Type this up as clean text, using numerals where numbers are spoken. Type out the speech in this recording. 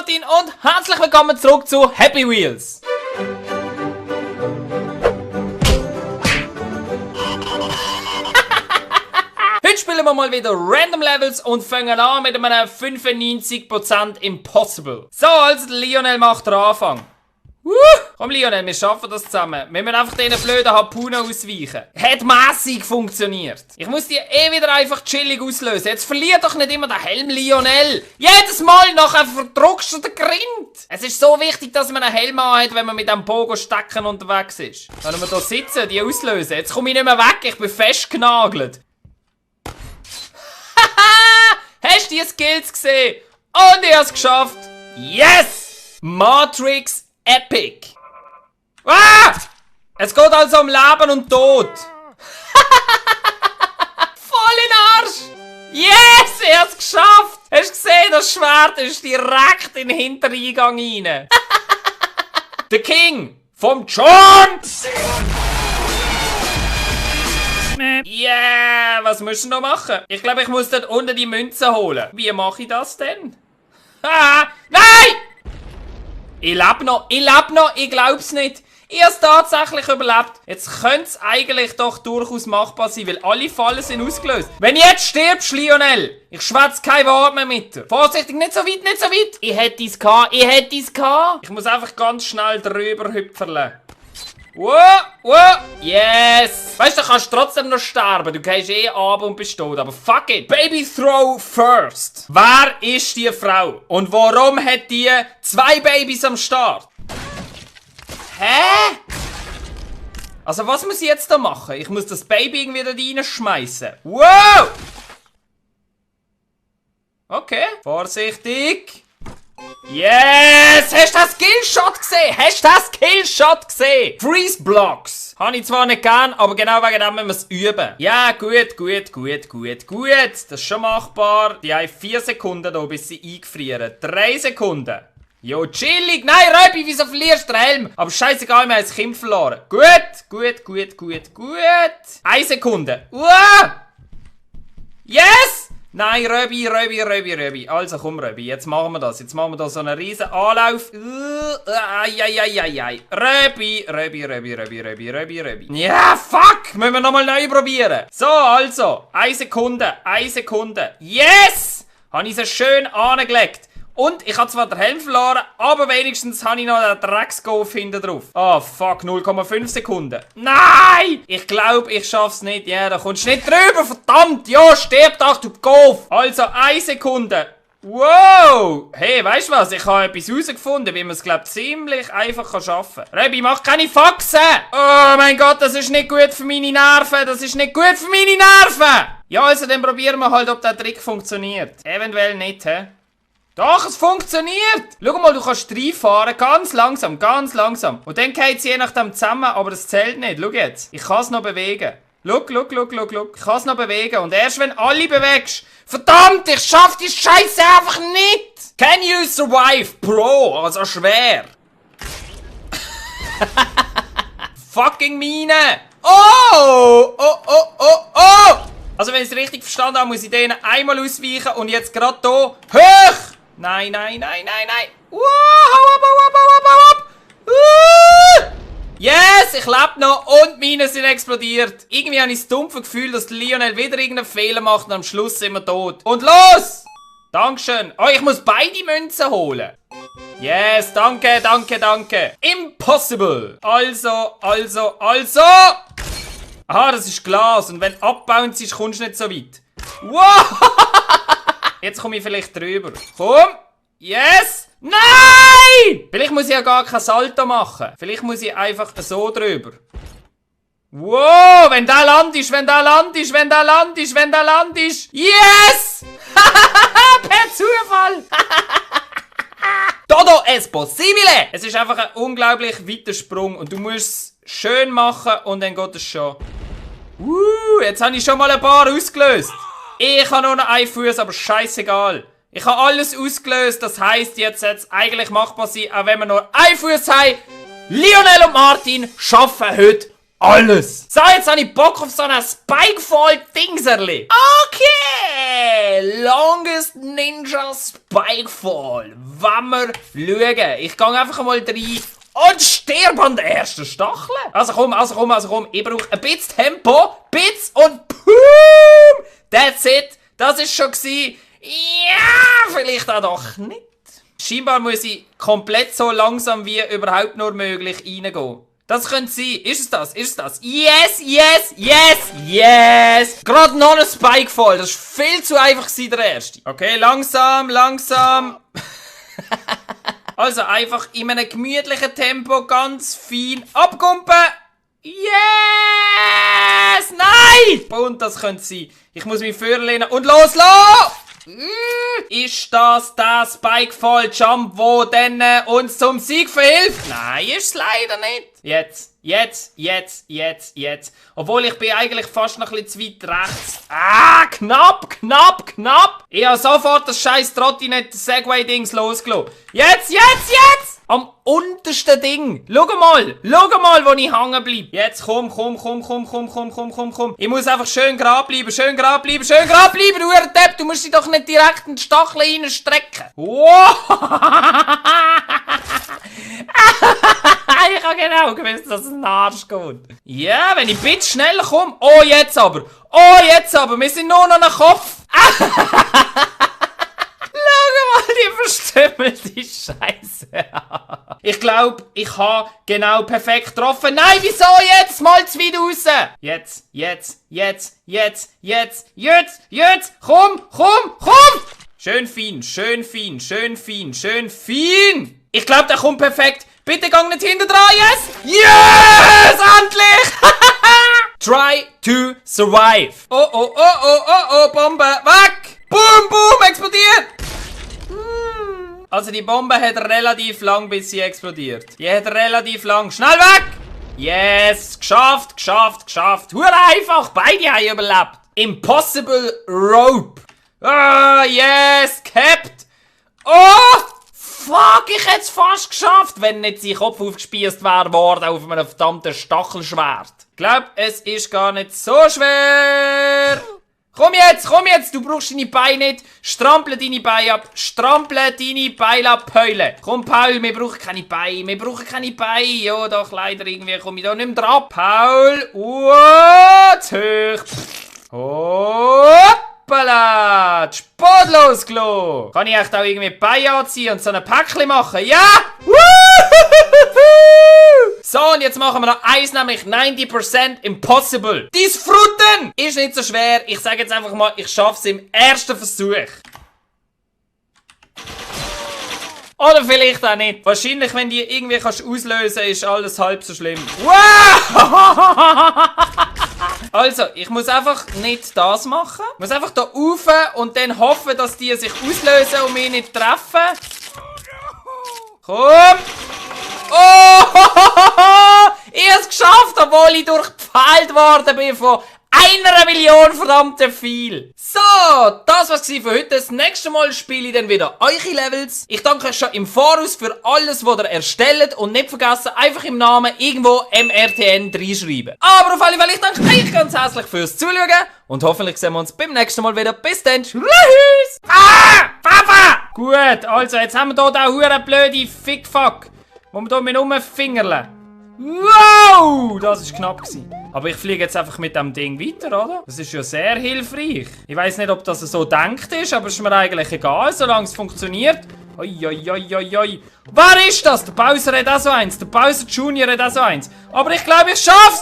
Martin und herzlich willkommen zurück zu Happy Wheels. Heute spielen wir mal wieder Random Levels und fangen an mit einem 95% Impossible. So, also Lionel macht den Anfang. Komm Lionel, wir schaffen das zusammen. Wir müssen einfach diesen blöden Harpunen ausweichen. Hat mässig funktioniert. Ich muss die wieder einfach chillig auslösen. Jetzt verliert doch nicht immer den Helm, Lionel. Jedes Mal nachher verdruckst du den Grind. Es ist so wichtig, dass man einen Helm hat, wenn man mit dem Pogo-Stecken unterwegs ist. Können wir hier sitzen, die auslösen. Jetzt komme ich nicht mehr weg, ich bin festgenagelt. Hast du die Skills gesehen? Und ich hab's geschafft. Yes! Matrix Epic. Ah! Es geht also um Leben und Tod. Voll in den Arsch. Yes! Ich hab's geschafft. Hast du gesehen, das Schwert ist direkt in den Hintereingang rein. The King vom John. Yeah, was musst du noch machen? Ich glaube, ich muss dort unten die Münze holen. Wie mache ich das denn? Ah, nein! Ich lebe noch, ich glaub's nicht. Ich hab's tatsächlich überlebt. Jetzt könnte es eigentlich doch durchaus machbar sein, weil alle Fallen sind ausgelöst. Wenn du jetzt stirbst, Lionel, ich schwätze kein Wort mehr mit dir. Vorsichtig, nicht so weit, nicht so weit. Ich hätte es gehabt. Ich muss einfach ganz schnell drüber hüpferle. Wow, yes! Weißt du, du kannst trotzdem noch sterben. Du gehst eh ab und bist tot. Aber fuck it. Baby throw first. Wer ist die Frau? Und warum hat die 2 Babys am Start? Hä? Also was muss ich jetzt da machen? Ich muss das Baby irgendwie da reinschmeißen. Wow! Okay, vorsichtig. Yes! Hast du das Skillshot gesehen? Freeze Blocks. Habe ich zwar nicht gern, aber genau wegen dem müssen wir es üben. Ja, gut. Das ist schon machbar. Die haben 4 Sekunden da, bis sie eingefrieren. 3 Sekunden. Jo, chillig. Nein, Röbi, wieso verlierst du den Helm? Aber scheißegal, wir haben das Kind verloren. Gut. 1 Sekunde. Yes! Nein, Röbi. Also komm, Röbi, jetzt machen wir das. Jetzt machen wir da so einen riesen Anlauf. Röbi. Ja, fuck! Müssen wir nochmal neu probieren. So, also. 1 Sekunde. Yes! Habe ich sie schön angelegt. Und ich habe zwar den Helm verloren, aber wenigstens habe ich noch den Drecksgolf hinten drauf. Oh, fuck, 0,5 Sekunden. Nein! Ich glaube, ich schaff's nicht. Ja, da kommst du nicht drüber, verdammt! Ja, stirb doch, du Golf! Also, 1 Sekunde. Wow! Hey, weißt du was? Ich habe etwas herausgefunden, wie man es, glaube ich, ziemlich einfach schaffen kann. Rebi, mach keine Faxen! Oh mein Gott, das ist nicht gut für meine Nerven! Ja, also dann probieren wir halt, ob der Trick funktioniert. Eventuell nicht, hä? Doch, es funktioniert! Schau mal, du kannst reinfahren, ganz langsam. Und dann geht es je nachdem zusammen, aber das zählt nicht. Schau jetzt, ich kann es noch bewegen. Schau. Ich kann es noch bewegen. Und erst wenn alle bewegst... Verdammt, ich schaff die Scheiße einfach nicht! Can you survive Pro? Also schwer. Fucking Mine! Oh! Also wenn ich es richtig verstanden habe, muss ich denen einmal ausweichen und jetzt gerade hier hoch! Nein. Hau ab. Yes, ich lebe noch und meine sind explodiert. Irgendwie habe ich das dumpfe Gefühl, dass Lionel wieder irgendeinen Fehler macht und am Schluss sind wir tot. Und los! Dankeschön. Oh, ich muss beide Münzen holen. Yes, danke. Impossible. Also. Aha, das ist Glas und wenn abbounce ist, kommst du nicht so weit. Wow! Jetzt komme ich vielleicht drüber. Komm! Yes! Nein! Vielleicht muss ich ja gar kein Salto machen. Vielleicht muss ich einfach so drüber. Wow! Wenn der landest! Yes! Per Zufall! Todo es possibile! Es ist einfach ein unglaublich weiter Sprung und du musst es schön machen und dann geht es schon. Jetzt habe ich schon mal ein paar ausgelöst. Ich habe nur noch einen Fuß, aber scheißegal. Ich habe alles ausgelöst, das heisst, jetzt sollte es eigentlich machbar sein, auch wenn wir nur einen Fuß haben. Lionel und Martin schaffen heute alles. So, jetzt habe ich Bock auf so ein Spikefall-Dingserli. Okay. Longest Ninja Spikefall. Wenn wir schauen. Ich gehe einfach mal rein und sterbe an der ersten Stachel. Also komm. Ich brauche ein bisschen Tempo. Bits und Boom. That's it. Das ist schon gewesen. Ja, vielleicht auch doch nicht. Scheinbar muss ich komplett so langsam wie überhaupt nur möglich reingehen. Das könnte sein. Ist es das? Yes! Gerade noch ein Spikefall. Das war viel zu einfach gewesen, der erste. Okay, langsam. Also einfach in einem gemütlichen Tempo ganz fein abkumpen. Yes! Nein! Und das könnte sein. Ich muss mich vorlehnen und loslassen! Ist das der Spikefall Jump, wo dann uns zum Sieg verhilft? Nein, ist es leider nicht. Jetzt. Obwohl ich bin eigentlich fast noch ein bisschen zu weit rechts. Ah, knapp. Ich habe sofort das scheiß Trottinette Segway-Dings losgelassen. Jetzt! Am untersten Ding. Schau mal, wo ich hängen bleibe. Jetzt komm. Ich muss einfach schön gerade bleiben, du Depp. Du musst dich doch nicht direkt in die Stachel reinstrecken. Wow. Ich habe genau gewusst, dass es in den Arsch geht. Ja, wenn ich ein bisschen schneller komme. Oh, jetzt aber. Wir sind nur noch ein Kopf. Schau mal, die verstümmelte Scheiße. Ich glaube, ich habe genau perfekt getroffen. Nein, wieso jetzt? Mal zu weit raus. Jetzt. Komm. Schön fein. Ich glaube, der kommt perfekt. Bitte gang nicht hinter dran, yes! Endlich! Try to survive. Oh, Bombe, weg! Boom, explodiert! Also die Bombe hat relativ lang, bis sie explodiert. Schnell weg! Yes, geschafft. Hure einfach, beide haben überlebt. Impossible Rope. Ah, yes, capped. Oh! Fuck, ich hätte es fast geschafft, wenn nicht sein Kopf aufgespießt wäre worden auf einem verdammten Stachelschwert. Ich glaube, es ist gar nicht so schwer. Komm jetzt, du brauchst deine Beine nicht. Strample deine Beine ab, Päule. Komm, Paul, wir brauchen keine Beine. Ja, doch, leider irgendwie komme ich da nicht mehr dran. Paul, zu hoch. Hoppala! Sport losgelassen! Kann ich echt auch irgendwie die Beine anziehen und so ein Päckchen machen? Ja! So, und jetzt machen wir noch eins, nämlich 90% Impossible. Dies Fruten ist nicht so schwer. Ich sage jetzt einfach mal, ich schaffe es im ersten Versuch. Oder vielleicht auch nicht. Wahrscheinlich, wenn die irgendwie kannst auslösen, ist alles halb so schlimm. Wow! Also, ich muss einfach nicht das machen. Ich muss einfach da rauf und dann hoffen, dass die sich auslösen und mich nicht treffen. Komm! Oh! Ich habe es geschafft, obwohl ich durchgefällt worden bin von 1 Million verdammte viel. So, das war's für heute. Das nächste Mal spiele ich dann wieder eure Levels. Ich danke euch schon im Voraus für alles, was ihr erstellt. Und nicht vergessen, einfach im Namen irgendwo MRTN reinschreiben. Aber auf alle Fälle, ich danke euch ganz herzlich fürs Zuschauen. Und hoffentlich sehen wir uns beim nächsten Mal wieder. Bis dann. Tschüss. Ah! Papa! Gut, also jetzt haben wir hier den huren blöde Fickfuck, wo wir hier mit rumfingerle. Wow! Das war knapp gewesen. Aber ich fliege jetzt einfach mit dem Ding weiter, oder? Das ist ja sehr hilfreich. Ich weiss nicht, ob das so gedacht ist, aber es ist mir eigentlich egal, solange es funktioniert. Oi. Wer ist das? Der Bowser hat auch so eins. Der Bowser Junior hat auch so eins. Aber ich glaube, ich schaff's!